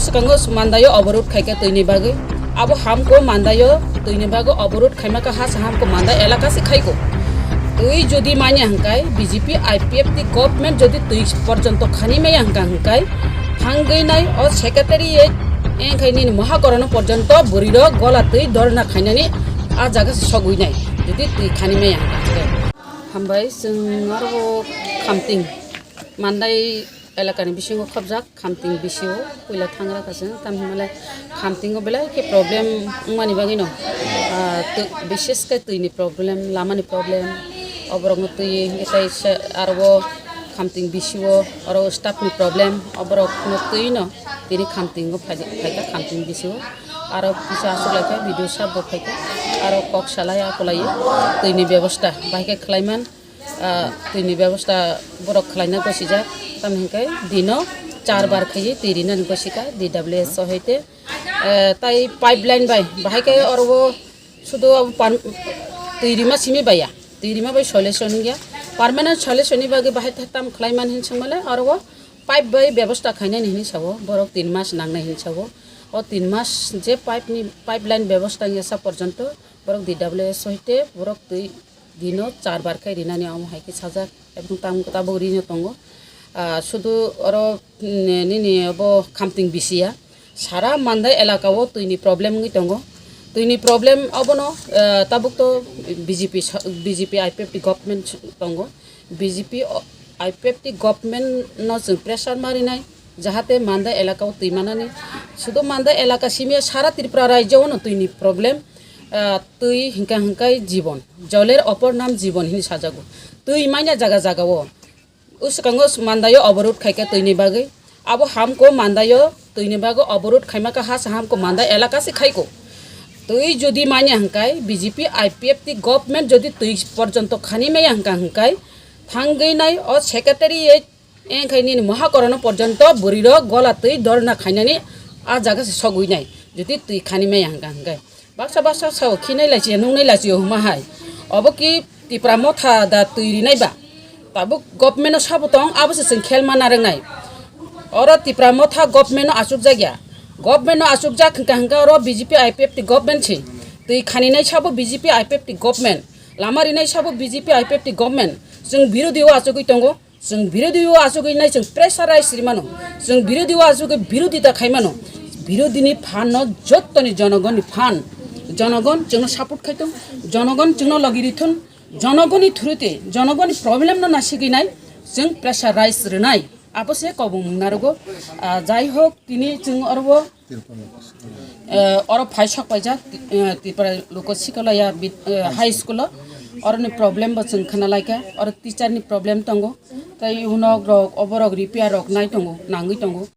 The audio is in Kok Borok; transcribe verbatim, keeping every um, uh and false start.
Swkango Mandaio oborot khaikha twini bagwi. Abo hamko Mandaio twini bagwi oborot khaimaka ha sa hamko Mandai elaka se khaiko. Twi jodi manya hwnkhe B J P I P F T government jodi twi porjonto khani maya hwnkha hwnkhe thangwi nai o secretariat engkhai nini mohakorono porjonto bwrwirok gola twi dorna khainani a jaga se sogwi nai jodi twi khani maya hwnkha hwnkhe. Hambai chwng aro Khamting Mandai elakani bisingo khobjak Khamting bisio puila thangra kha chwng, tamhinmale Khamtingo belai khe problem wngmani bagwino, ah, twi, bishesh khe twini problem, lamani problem, oborokno twi hwnkhe tei se aro Khamting bisio oro staffni problem, oborokno twino tini Khamtingo phaikha, phaikha Khamting bisio aro kisa aswk laikha B D O sir bo phaikha aro kok salai akolai twini bebosta bahai khe khlaiman. Ah, twini bebosta borok khlaina gosijak, tamni hwnkhe dino char bar khaiwi twi rinani gosika D W S o hoite, eh, tai pipeline bai bahai khe oro o sudu abo pan-, twi rima simi baiya, twi rima bai solution wngya, permanent solution ni bagwi bahai tam khlaiman hin swngmale oro o pipe bai bebosta khainani hinwi sao, borok tin mas nangnai hinwi sao, o tin mas je pipe ni pipeline bebosta wngya sa porjonto borok D W S hoite borok twi dino char bar khe rinani omo hai khe sajak, ebong tam tabuk rino tongo. Ah, sudu oro, mm, nini obo Khamting bisiya sara Mandai elaka o twini problem wngwi tongo. Twini problem obono, ah, tabuk to B J P so-, B J P I P F T government tongo. B J P o-, I P F T government no chwng pressure marinai, jahate Mandai elaka o twi manani. Sudu Mandai elaka simi sara Tripura rajyo o no twini problem, ah, twi hwnkha hwnkhe jibon, joler opor nam jibon hinwi sajago. Twi manya jaga jaga o. Uskango Mandaio oborot khaikha twini bagwi. Abo hamko Mandaio twini bagwi oborot khaimaka ha sa hamko Mandai elaka se khaiko. Twi jodi manya hwnkhe B J P I P F T government jodi twi porjonto khani maya hwnkha hwnkhe thangwi nai o secretariat engkhai nini mohakorono porjonto bwrwirok gola twi dorna khainani a jaga se sogwi nai jodi twi khani maya hwnkha hwnkhe. Baksa baksa sao khinai lai chiya, nungnai lai chiya huma hai. Obo ki Tipra Motha da twi rinai ba? Tabuk government o sabo tong, abo se chwng khelma narwknai. Oro Tipra Motha government o achukjak ya. Government o achukjak hwnkha hwnkha oro B J P I P F T government se. Twi khaninai sabo B J P I P F T government. Lama rinai sabo B J P I P F T government. Chwng birodhi o achugwi tongo. Chwng birodhi o achugwi nai chwng pressurize rimano. Chwng birodhi o achugwi birodhita khaimano. Birodhini phan no jottoni jonogonni phan. Jonogon chwngno support khaitong. Jonogon chwngno logi rithun. Jonogoni thurute, jonogoni problem no nasigwi nai chwng pressurize rwnai. Abo se kobong mung narogo. Ah, jai hok, tini chwng oro o, eh, oro phai sok paijak, eh, Tripura Loko Sikalaya bid-, eh, high school o. Oroni problem bo chwng khna laikha. Oro teacher ni problem tongo. Tai unok rok, oborok repair rok nai tongo, nangwi tongo.